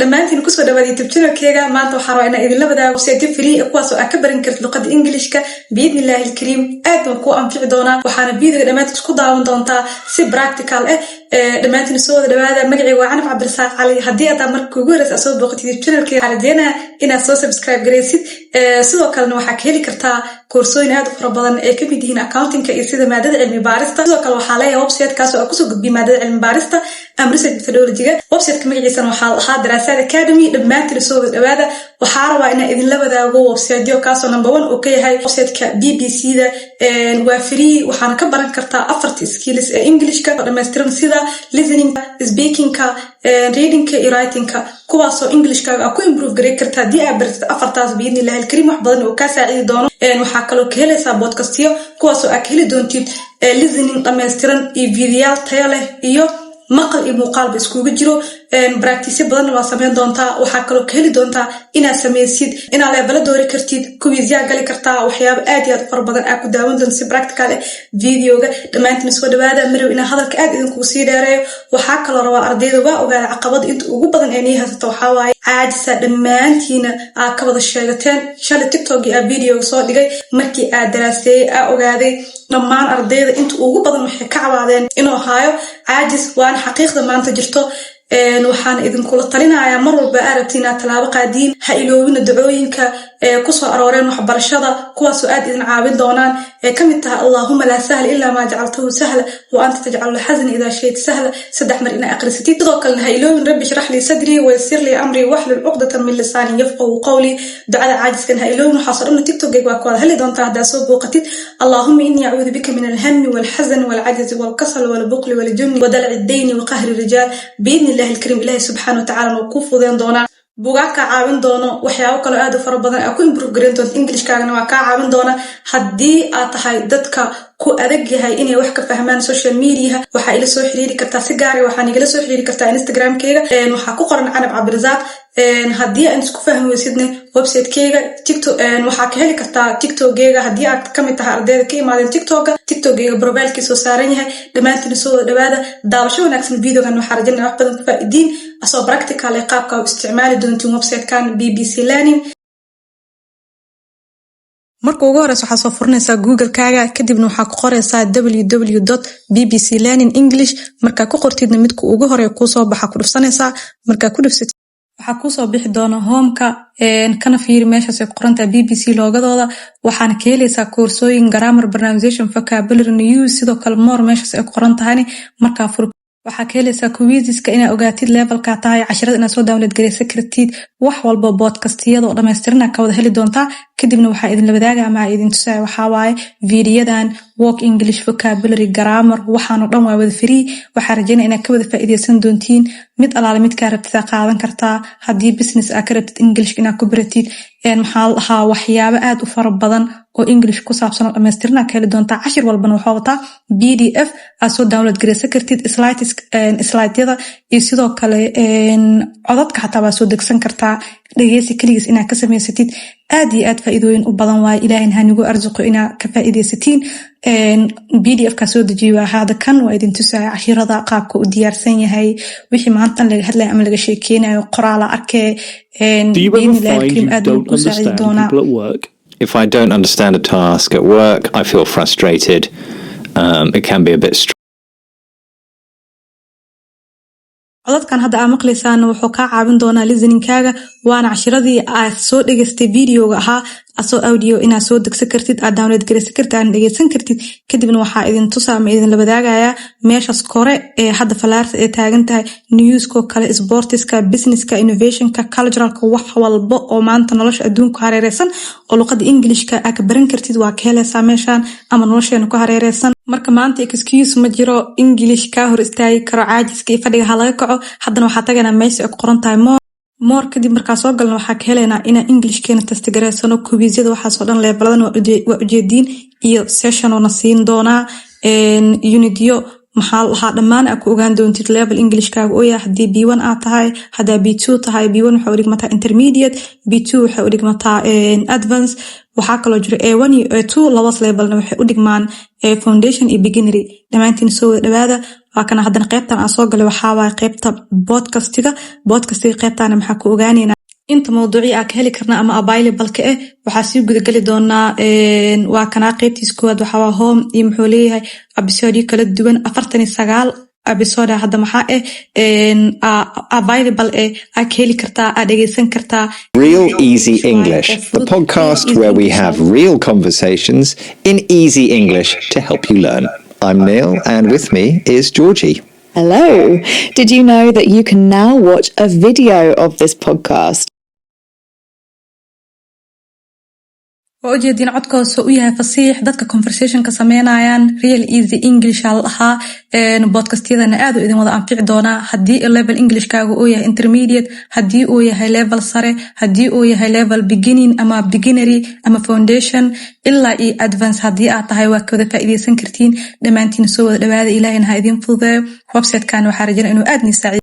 Dhammaantiin kusoo dhawaada YouTube channelkeyga. Maanta waxaa rabaa inaan idinla wadaago website free, kuwaas oo aad ka baran kartid luqada Englishka biidni Illaahi Alkariim. Aad baan kuu anfici doonaa, waxaana videoga dhammaantiin isku daawan doontaa si practical ah. Dhammaantiin soo wada dhawaada. Magacayga waa Canaf Cabdirasaaq Cali. Haddii aad marka ugu horeysa aad soo booqatid YouTube channelkeyga, waxaan rajeynayaa inaad soo subscribe garaysid. Sidoo kalena waxaa ka heli kartaa koorsooyin aad u fara badan ee kamid yihiin accountingka iyo sida maadada cilmi baarista. Sidoo kale waxaa leeyahay website kaas oo aan kusoo gudbiya maadada cilmi baarista ama research methodology-ga. Websiteka magaciisana waxaa lahaa Daraasaad Academy. Dhammaantiin soo wada dhawaada. Waxaa rabaa inaan idinla wadaago websiteyo, kaasoo number one uu ka yahay websiteka BBC da. Waa free, waxaana ka baran kartaa afarta skills ee Englishka dhammaystiran, sida listeningka, speakingka, readingka iyo writingka, kuwaasoo Englishkaaga aa ku improve garay karta haddii aad baratid afartaas biidni Illahi Alkariim. Wax badan oo kaa saacidi doono. Waxaa kaloo ka helaysaa podcastiyo, kuwaasoo aad ka heli doontid listening dhammaystiran iyo videoyaal tayo leh iyo maqal iyo muuqaalba iskugu jiro. Practiceyo badanna waa sameyn doontaa. Waxaa kaloo ka heli doontaa inaad sameysid, inaad levelo doori kartid, quizyaa gali kartaa, waxyaabo aad iyo aad u fara badan aad ku daawan doonto si practical ah videoga. Dhammaantiin soo dhawaada. Marow inaan hadalka aad idinkugu sii dheereeyo. Waxaa kaloo rabaa ardayda waa ogaada caqabada inta ugu badan ee nii haysato waxaa waaye caajisa. Dhammaantiina aad ka wada sheegateen shalay TikTokii aa videoga soo dhigay. Markii aad daraaseeyey, aa ogaaday dhammaan ardayda inta ugu badan waxay ka cabaadeen inuu haayo caajis, waana xaqiiqda maanta jirto. Waxaan idinkula talinayaa, mar walba aa rabti inaad tallaabo qaadiin, ha iloobina dacooyinka ee kusoo arooreen waxbarashada, kuwaasoo aad idin caawin doonaan, ee kamid tahay "Allaahuma laa sahla ilaa maa jacaltahu sahla wa anta tajcalu lxasna idaa shayta sahla", 3 mar inaa aqrisatid. Sidoo kalena ha iloobin "Rabbi shrax lii sadrii wayassir lii amrii waxlul cuqdatan min lisaanii yafqahu qawlii". Ducada caajiskan ha iloobin. Waxaasoo dhanna TikTokgayga waa ku wada heli doontaa haddaa soo booqatid. "Allaahuma innii acuudu bika min alhami walxazan walcajzi walkasal walbuqli waljubni wadalci ddayni waqahri rijaal". Biidni Illahi Alkariim, Ilahi subxaana watacala wuu kuu fudeen doonaa. Bugaag kaa caawin doono, waxyaabo kaloo aad u fara badan aa ku improve gareyn doonto Englishkaagana waa kaa caawin doona. Haddii aad tahay dadka ku adag yahay inay wax ka fahmaan social mediaha, waxaa ila soo xiriiri kartaa si gaara. Waxaan igala soo xiriiri kartaa Instagramkeyga, waxaa ku qoran Canab Cabdirasaaq. Haddii aan isku fahmi weysidne, websitekeyga TikTok waxaa ka heli kartaa TikTokgeyga. Haddii aad kamid tahay ardayda ka imaadeen TikToka, TikTokgeyga profilekiisoo saaran yahay. Dhammaantiin soo wada dhawaada, daawasho wanaagsan. Videogan waxaa rajaynaya wax badan ku faa'iidiin, asoo practical ee qaabka u isticmaali doontiin websitekan BBC Learning. Marka ugu horeysa waxaa soo furinaysaa Google-kaaga, kadibna waxaa ku qoreysaa www.bbclearningenglish. Markaa ku qortidna, midka ugu horeya kuusoo baxa ku dhufsanaysaa. Markaa ku dhufsatid, waxaa kuusoo bixi doona homeka. Kana fiiri meeshaas ay ku qorantahay BBC loogadooda. Waxaana ka helaysaa koorsooyin grammar, pronunciation, vocabulary, news. Sidoo kale more meeshaas ay ku qoran tahayna markaa fur, waxaa ka helaysaa quiziska, inaa ogaatid levelka tahay, cashirada inaad soo download gareysan kartid, wax walba podcastiyada oo dhamaystirana ka wada heli doontaa. Kadibna waxaa idinla wadaaga ama idin tusaya waxaa waaye videoyadan work English, vocabulary, grammar. Waxaanoo dhan waa wada free. Waxaa rajeynaya inaad ka wada faa'iideysan doontiin. Mid alaale midkaa rabtid aa qaadan kartaa. Haddii business aa ka rabtid English inaad ku baratid, maxaa la dhahaa, waxyaabo aad u fara badan oo English ku saabsan oo dhamaystirna ka heli doontaa. Cashir walbana waxaa wataa PDF aad soo download gareysan kartid, slideyada iyo sidoo kale codadka xataa waa soo degsan kartaa, dhegeysi keligiis inaad ka samaysatid. Aad iyo aad faa'iidooyin u badan waaye. Ilaahina hanigu arsuqo inaad ka faa'iideysatiin. PDF kaa soo dejiyo waa hada kan, waa idin tusaya cashirada qaabka u diyaarsan yahay, wixii maantan laga hadlaya ama laga sheekeynayo qoraala arkee. Do you ever find you don't understand people at work? If I don't understand a task at work, I feel frustrated. It can be a bit Codadkan hadda aa maqlaysaan wuxuu kaa caawin doonaa listeningkaaga, waana cashiradii aad soo dhegeystay videoga ahaa asoo audio inaad soo degsan kartid, aad download gareysan kartid, aad dhegeysan kartid. Kadibna waxaa idin tusaa ama idinla wadaagayaa meeshaas kore ee hadda falaarta ee taagan tahay, newsko kale, sportiska, businesska, innovationka, culturalka, wax walba oo maanta nolosha adduunka ku hareereysan oo luqada Englishka aa ka baran kartid waa ka heleysaa meeshan, ama nolosheena ku hareereysan. Marka maanta excuse ma jiro English kaa hor istaagi karo. Caajiska iyo fadhiga ha laga kaco. Haddana waxaa tagaynaa meesha ay ku qoran tahay more. More kadib markaa soo galna, waxaa ka heleynaa inaan Englishkeena test gareysano, quizyada, waxaasoo dhan, leveladan waa ujeediin iyo session oo na siin doonaa unityo, maxaa lahaa, dhammaan aa ku ogaan doontid level Englishkaaga oo yahay. Haddii B1 aad tahay, haddaa B2 tahay, B1 waxay u dhigmataa intermediate, B2 waxay u dhigmataa advance. Waxaa kaloo jira A1 iyo A2, labadaas levelna waxay u dhigmaan foundation iyo beginnery. Dhammaantiin soo wada dhawaada. Waa kana. Haddana qeybtan aan soo galay waxaa waaye qeybta podcastiga. Podcastiga qeybtaana maxaa ku ogaaneynaa? Inta mawduucyo aa ka heli karna ama available-ka ah waxaa sii gudageli doonaa. Waa kanaa qeybtiis koowaad, waxaa waa home iyo muxuu leeyahay episode kala duwan. 49 episode hadda maxaa ah available aa ka heli kartaa, aa dhegeysan kartaa. Real Easy English, the podcast where we have real conversations in easy English to help you learn. I'm Neil, and with me is Georgie. Hello. Did you know that you can now watch a video of this podcast? Waa ujeediin codkoosa u yahay fasiix dadka conversationka sameynayaan. Real Easy English aa la dhahaa. Podcastyadana aad u idin wada anfici doonaa haddii level Englishkaaga uu yahay intermediate, haddii uu yahay level sare, haddii uu yahay level beginning ama beginnery ama foundation ilaa iyo advance haddii aad tahay, waa ka wada faa'iideysan kartiin dhammaantiin. Soo wada dhawaada, Ilaahina ha idiin fududeeyo. Websitekan waxaa rajana inuu aad nii saacido.